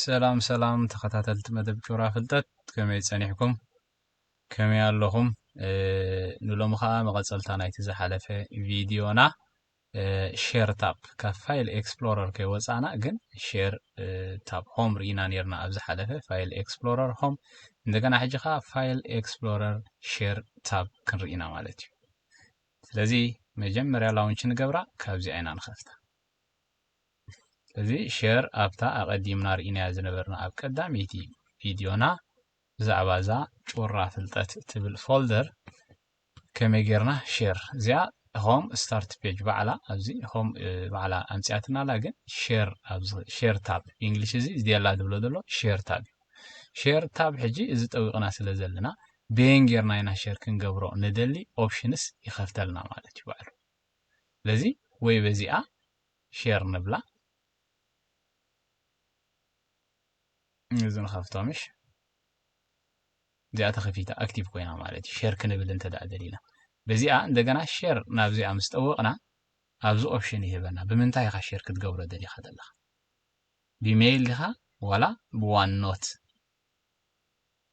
ሰላም ሰላም ተኸታተልቲ መደብ ጩራ ፍልጠት፣ ከመይ ጸኒሕኩም? ከመይ ኣለኹም? እ፣ ንሎሚ ኸኣ መቐጸልታ ናይቲ ዝሓለፈ ቪድዮና፣ እ፣ ሼር ታብ ካብ ፋይል ኤክስፕሎረር ከይወጻእና ግን ሼር፣ እ፣ ታብ ሆም ርኢና ኔርና ኣብ ዝሓለፈ። ፋይል ኤክስፕሎረር ሆም፣ እንደገና ሕጂ ኸኣ ፋይል ኤክስፕሎረር ሼር ታብ ክንርኢ ኢና ማለት እዩ። ስለዚ መጀመርያ ላውንች ንገብራ፣ ካብዚኣ ኢና ንኸፍታ። ስለዚ ሼር ኣብታ ኣቐዲምና ርኢናያ ዝነበርና ኣብ ቀዳመይቲ ቪድዮና ብዛዕባ እዛ ጩራ ፍልጠት እትብል ፎልደር ከመይ ጌርና ሼር፣ እዚኣ ሆም ስታርት ፔጅ ባዕላ ኣብዚ ሆም፣ እ፣ ባዕላ ኣምጺኣትና ኣላ። ግን ሼር ኣብዚ ሼር ታብ ብእንግሊሽ እዚ እዚ ኣላ ዝብሎ ዘሎ ሼር ታብ እዩ። ሼር ታብ ሕጂ እዚ ጠዊቕና ስለ ዘለና በየን ጌርና ኢና ሼር ክንገብሮ ንደሊ ኦፕሽንስ ይኸፍተልና ማለት እዩ ባዕሉ። ስለዚ ወይ በዚኣ ሼር ንብላ። እዚ ንኸፍቶ ምሽ? እዚኣ ተኸፊታ ኣክቲቭ ኮይና ማለት እዩ። ሼር ክንብል እንተ ደኣ ደሊና። በዚኣ እንደገና ሼር ናብዚኣ ምስ ጠወቕና ኣብዚ ኦፕሽን ይህበና። ብምንታይ ኢኻ ሼር ክትገብሮ ደሊኻ ዘለኻ? ብሜይል ዲኻ ዋላ ብዋን ኖት?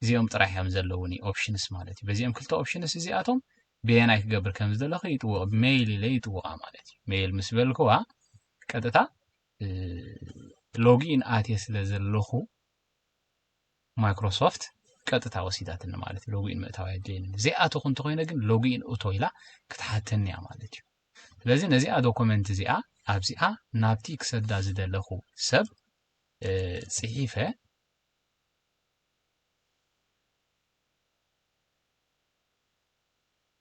እዚኦም ጥራሕ እዮም ዘለውኒ ኦፕሽንስ ማለት እዩ። በዚኦም ክልተ ኦፕሽንስ እዚኣቶም በየናይ ክገብር ከም ዝደለኹ ይጥወቕ፣ ብሜይል ኢለ ይጥወቓ ማለት እዩ። ሜይል ምስ በልክዋ ቀጥታ፣ እ፣ ሎግኢን ኣትየ ስለ ዘለኹ ማይክሮሶፍት ቀጥታ ወሲዳትኒ ማለት እዩ። ሎግኢን ምእታው ኣየድልየንን። ዘይኣተኹ እንተኾይነ ግን ሎግኢን እቶ ኢላ ክትሓተኒ እያ ማለት እዩ። ስለዚ ነዚኣ ዶኩመንት እዚኣ ኣብዚኣ ናብቲ ክሰዳ ዝደለኹ ሰብ፣ እ፣ ጽሒፈ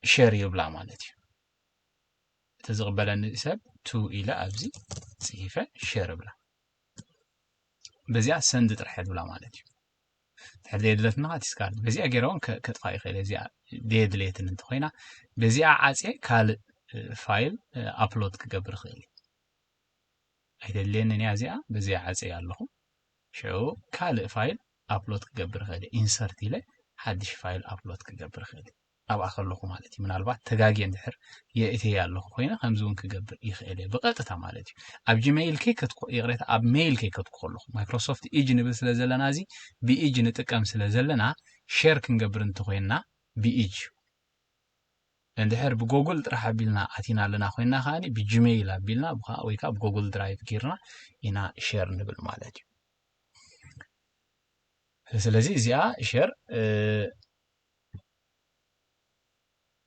ሼር ይብላ ማለት እዩ። እቲ ዝቕበለኒ ሰብ ቱ ኢለ ኣብዚ ጽሒፈ ሼር እብላ። በዚኣ ሰንድ ጥራሕ የብላ ማለት እዩ። ድሕሪ ዘየድለትና ዲስካርድ። በዚኣ ገይረ እውን ከ-፣ ከጥፋእ ይኽእል እየ። እዚኣ ዘየድልየትን እንተኾይና፣ በዚኣ ዓጽየ ካልእ፣ እ፣ ፋይል፣ እ፣ ኣፕሎድ ክገብር ይኽእል እየ። ኣይደልየንን እያ እዚኣ፣ በዚኣ ዓጽየ ኣለኹ። ሽዑ ካልእ ፋይል ኣፕሎድ ክገብር ይኽእል እየ። ኢንሰርት ኢለ ሓድሽ ፋይል ኣፕሎድ ክገብር ይኽእል እየ። ኣብኣ ከለኹ ማለት እዩ። ምናልባት ተጋግየ እንድሕር የእትየ ኣለኹ ኮይነ ከምዚ እውን ክገብር ይኽእል እየ ብቐጥታ ማለት እዩ። ኣብ ጂሜይል ከይከትኩ፣ ይቕሬታ፣ ኣብ ሜይል ከይከትኩ ከለኹ፣ ማይክሮሶፍት ኢጅ ንብል ስለ ዘለና፣ እዚ ብኢጅ ንጥቀም ስለ ዘለና፣ ሼር ክንገብር እንተኾይንና ብኢጅ እዩ። እንድሕር ብጎግል ጥራሕ ኣቢልና ኣቲና ኣለና ኮይንና ከኣኒ ብጂሜይል ኣቢልና ብኻ-፣ ወይ ከዓ ብጎግል ድራይቭ ጌርና ኢና ሼር ንብል ማለት እዩ። ስለዚ እዚኣ ሼር፣ እ፣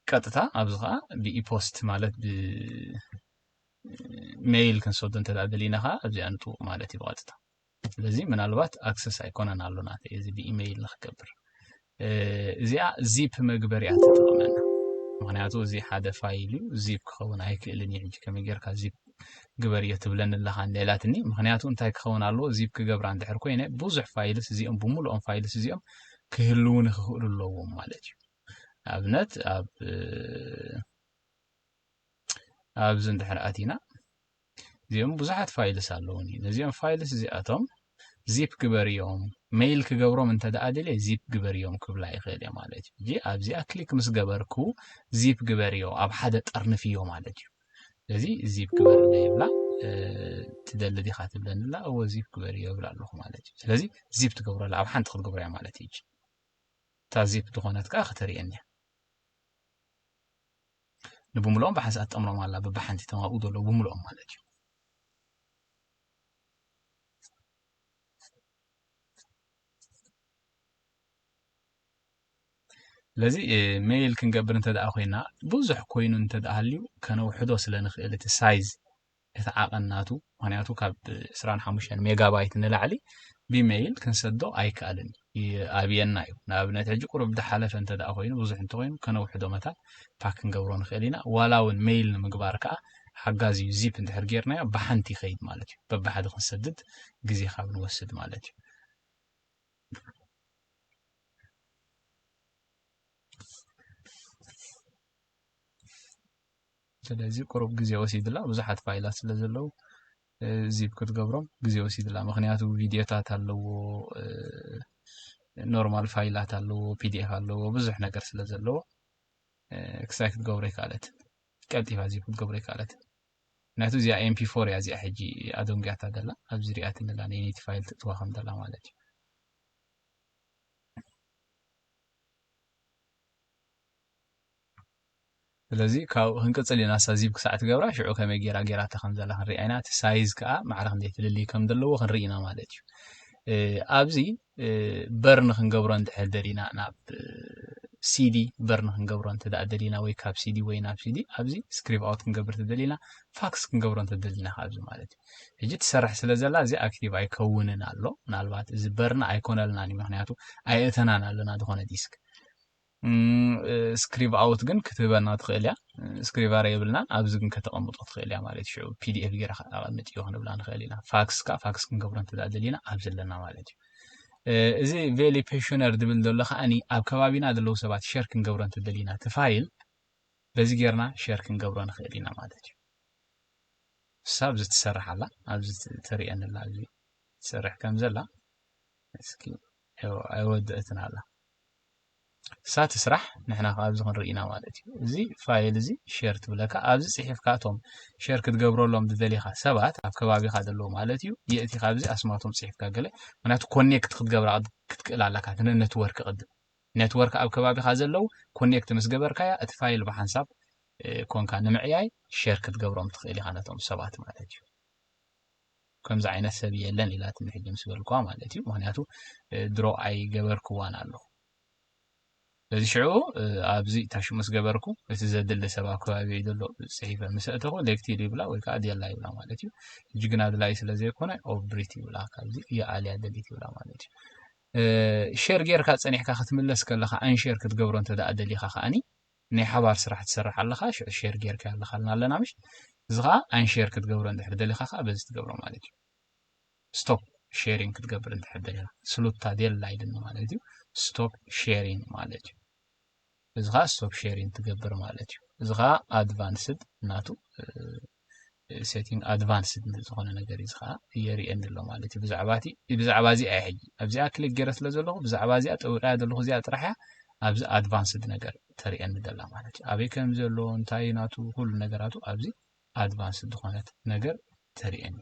ቀጥታ ኣብዚ ኸዓ ብኢፖስት ማለት ብሜይል ክንሰዶ እንተ ደኣ ደሊና ኸዓ ኣብዚኣ ንጥውቕ ማለት እዩ ብቐጥታ። ስለዚ ምናልባት ኣክሰስ ኣይኮነን ኣሎ ናተይ እዚ ብኢሜይል ንክገብር። እ፣ እዚኣ ዚፕ መግበሪያ ትጠቕመና። ምኽንያቱ እዚ ሓደ ፋይል እዩ፣ ዚፕ ክኸውን ኣይክእልን እዩ። ሕጂ ከመይ ጌርካ ዚፕ ግበርዮ ትብለኒ ኣለኻ እንደ ኢላትኒ። ምኽንያቱ እንታይ ክኸውን ኣለዎ? ዚፕ ክገብራ እንድሕር ኮይነ ብዙሕ ፋይልስ እዚኦም፣ ብምሉኦም ፋይልስ እዚኦም ክህልዉ ንክኽእሉ ኣለዎም ማለት እዩ። ንኣብነት ኣብ፣ እ፣ ኣብዚ እንድሕር ኣቲና እዚኦም ብዙሓት ፋይልስ ኣለዉኒ። ነዚኦም ፋይልስ እዚኣቶም ዚፕ ግበርዮም፣ ሜይል ክገብሮም እንተ ደኣ ደልየ ዚፕ ግበርዮም ክብላ ይኽእል እየ ማለት እዩ። ሕጂ ኣብዚኣ ክሊክ ምስ ገበርኩ ዚፕ ግበርዮ፣ ኣብ ሓደ ጠርንፍዮ ማለት እዩ። ስለዚ ዚፕ ግበርለ ይብላ፣ እ፣ ትደሊ ዲኻ ትብለኒ ኣላ፣ እወ ዚፕ ግበርዮ ይብላ ኣለኹ ማለት እዩ። ስለዚ ዚፕ ትገብረላ ኣብ ሓንቲ ክትገብሮ እያ ማለት እዩ። እታ ዚፕ ዝኾነት ከኣ ከተርእየኒ እያ። ንብምልኦም ብሓንሳእ ትጠምሮም ኣላ፣ በብሓንቲ እቶም ኣብኡ ዘለዉ ብምልኦም ማለት እዩ። ስለዚ፣ እ፣ ሜይል ክንገብር እንተ ደኣ ኮይና፣ ብዙሕ ኮይኑ እንተ ደኣ ሃልዩ፣ ከነውሕዶ ስለ ንኽእል እቲ ሳይዝ፣ እቲ ዓቐን ናቱ፣ ምኽንያቱ ካብ ዕስራን ሓሙሽተን ሜጋባይት ንላዕሊ ብሜይል ክንሰዶ ኣይከኣልን እዩ፣ ይኣብየና እዩ። ንኣብነት፣ ሕጂ ቁሩብ ዝሓለፈ እንተ ደኣ ኮይኑ፣ ብዙሕ እንተኾይኑ፣ ከነውሕዶ መታን ፓክ ክንገብሮ ንኽእል ኢና። ዋላ እውን ሜይል ንምግባር ከኣ ሓጋዚ እዩ። ዚፕ እንድሕር ጌርናዮ፣ ብሓንቲ ይኸይድ ማለት እዩ። በብሓደ ክንሰድድ ግዜ ካብ ንወስድ ማለት እዩ። ስለዚ ቁሩብ ግዜ ወሲድላ፣ ብዙሓት ፋይላት ስለ ዘለዉ፣ እ፣ ዚፕ ክትገብሮም ግዜ ወሲድላ። ምኽንያቱ ቪድዮታት ኣለዎ፣ እ፣ ኖርማል ፋይላት ኣለዎ፣ ፒ ዲ ኤፍ ኣለዎ፣ ብዙሕ ነገር ስለ ዘለዎ፣ እ፣ ክሳይ ክትገብሮ ኣይከኣለትን። ቀልጢፋ ዚፕ ክትገብሮ ኣይከኣለትን። ምክንያቱ እዚኣ ኤምፒ ፎር እያ፣ እዚኣ ሕጂ ኣደንጉያታ ዘላ ኣብዚ ሪኣትኒ ኣላ፣ ናይ ናይቲ ፋይል ትእትዋ ከም ዘላ ማለት እዩ። ስለዚ ካብኡ ክንቅፅል ኢና። እሳ ዚፕ ክሳዕ ትገብራ ሽዑ ከመይ ጌራ ጌራታ ከም ዘላ ክንርኢ ኢና። እቲ ሳይዝ ከዓ ማዕረ ክንደይ ፍልልይ ከም ዘለዎ ክንርኢ ኢና ማለት እዩ። ኣብዚ በርን ክንገብሮ እንድሕር ደሊና ናብ ሲዲ በርን ክንገብሮ እንተ ደኣ ደሊና ወይ ካብ ሲዲ ወይ ናብ ሲዲ ኣብዚ ስክሪቭ ኣውት ክንገብር ተደሊና ፋክስ ክንገብሮ እንተ ደሊና ካብዚ ማለት እዩ። ሕጂ ትሰርሕ ስለ ዘላ እዚ ኣክቲቭ ኣይከውንን ኣሎ። ምናልባት እዚ በርን ኣይኮነልናን እዩ፣ ምክንያቱ ኣይእተናን ኣለና ዝኾነ ዲስክ። ስክሪቭ ኣውት ግን ክትህበና ትኽእል እያ። ስክሪቭ ኣረ የብልናን፣ ኣብዚ ግን ከተቐምጦ ትኽእል እያ ማለት እዩ። ሽዑ ፒዲኤፍ ጌራ ኣቐምጥ እዩ ክንብላ ንኽእል ኢና። ፋክስ ከዓ ፋክስ ክንገብሮ እንተ ደኣ ደሊና ኣብዚ ኣለና ማለት እዩ። እዚ ቬሊ ፔሽነር ዝብል ዘሎ ከዓኒ ኣብ ከባቢና ዘለዉ ሰባት ሸር ክንገብሮ እንተ ደሊና እቲ ፋይል በዚ ጌርና ሸር ክንገብሮ ንኽእል ኢና ማለት እዩ። እሳ ኣብዚ ትሰርሕ ኣላ፣ ኣብዚ ትርእየኒ ኣላ፣ ኣብዚ ትሰርሕ ከም ዘላ እስኪ ኣይወደእትን ኣላ። እሳ ትስራሕ፣ ንሕና ካብ ኣብዚ ክንርኢ ኢና ማለት እዩ። እዚ ፋይል እዚ ሸር ትብለካ፣ ኣብዚ ጽሒፍካ እቶም ሸር ክትገብረሎም ዝደሊኻ ሰባት ኣብ ከባቢኻ ዘለዉ ማለት እዩ። የእቲ ካብዚ ኣስማቶም ጽሒፍካ ገለ፣ ምክንያቱ ኮኔክት ክትገብራ ክትክእል ኣለካ፣ እቲ ነትወርክ ቅድም። ነትወርክ ኣብ ከባቢኻ ዘለዉ ኮኔክት ምስ ገበርካያ፣ እቲ ፋይል ብሓንሳብ፣ እ፣ ኮንካ ንምዕያይ ሸር ክትገብሮም ትኽእል ኢኻ ነቶም ሰባት ማለት እዩ። ከምዚ ዓይነት ሰብ የለን ኢላትኒ ሕጂ ምስ በልኳ ማለት እዩ። ምክንያቱ፣ እ፣ ድሮ ኣይገበርክዋን ኣለኹ። በዚ ሽዑ፣ እ፣ ኣብዚ ታሽ ምስ ገበርኩ፣ እቲ ዘድሊ ሰብ ኣብ ከባቢየይ ዘሎ ጽሒፈ ምስ ኣእተኹ፣ ሌክቲድ ይብላ ወይ ከዓ ዴላ ይብላ ማለት እዩ። ሕጂ ግን ኣድላዪ ስለ ዘይኮነ፣ ኦብሪት ይብላ፣ ካብዚ የኣልያ ደሊት ይብላ ማለት እዩ። እ፣ ሸር ጌርካ ጸኒሕካ ክትምለስ ከለኻ፣ ኣንሸር ክትገብሮ እንተ ደኣ ደሊኻ ከኣኒ፣ ናይ ሓባር ስራሕ ትሰርሕ ኣለኻ፣ ሽዑ ሸር ጌርካ ኣለኻ ኣለና ኣለና ምሽ? እዚ ኸዓ ኣንሸር ክትገብሮ እንድሕር ደሊኻ ኸዓ በዚ ትገብሮ ማለት እዩ። ስቶፕ ሼሪንግ ክትገብር እንድሕር ደሊኻ፣ ስሉታ ዴላ ኢልኒ ማለት እዩ። ስቶፕ ሼሪንግ ማለት እዩ። እዚ ኸዓ ስቶፕ ሼሪንግ ትገብር ማለት እዩ። እዚ ኸዓ ኣድቫንስድ ናቱ፣ እ፣ ሴቲንግ ኣድቫንስድ ዝኾነ ነገር እዩ። እዚ ኸዓ የርእየኒ ኣሎ ማለት እዩ። ብዛዕባ እቲ፣ ብዛዕባ እዚኣ እየ ሕጂ ኣብዚኣ ክሊክ ገይረ ስለ ዘለኹ፣ ብዛዕባ እዚኣ ጠዊቐያ ዘለኹ እዚኣ ጥራሕ እያ ኣብዚ ኣድቫንስድ ነገር ተርእየኒ ዘላ ማለት እዩ። ኣበይ ከም ዘሎ፣ እንታይ ናቱ፣ ኩሉ ነገራቱ ኣብዚ ኣድቫንስድ ዝኾነት ነገር ተርእየኒ።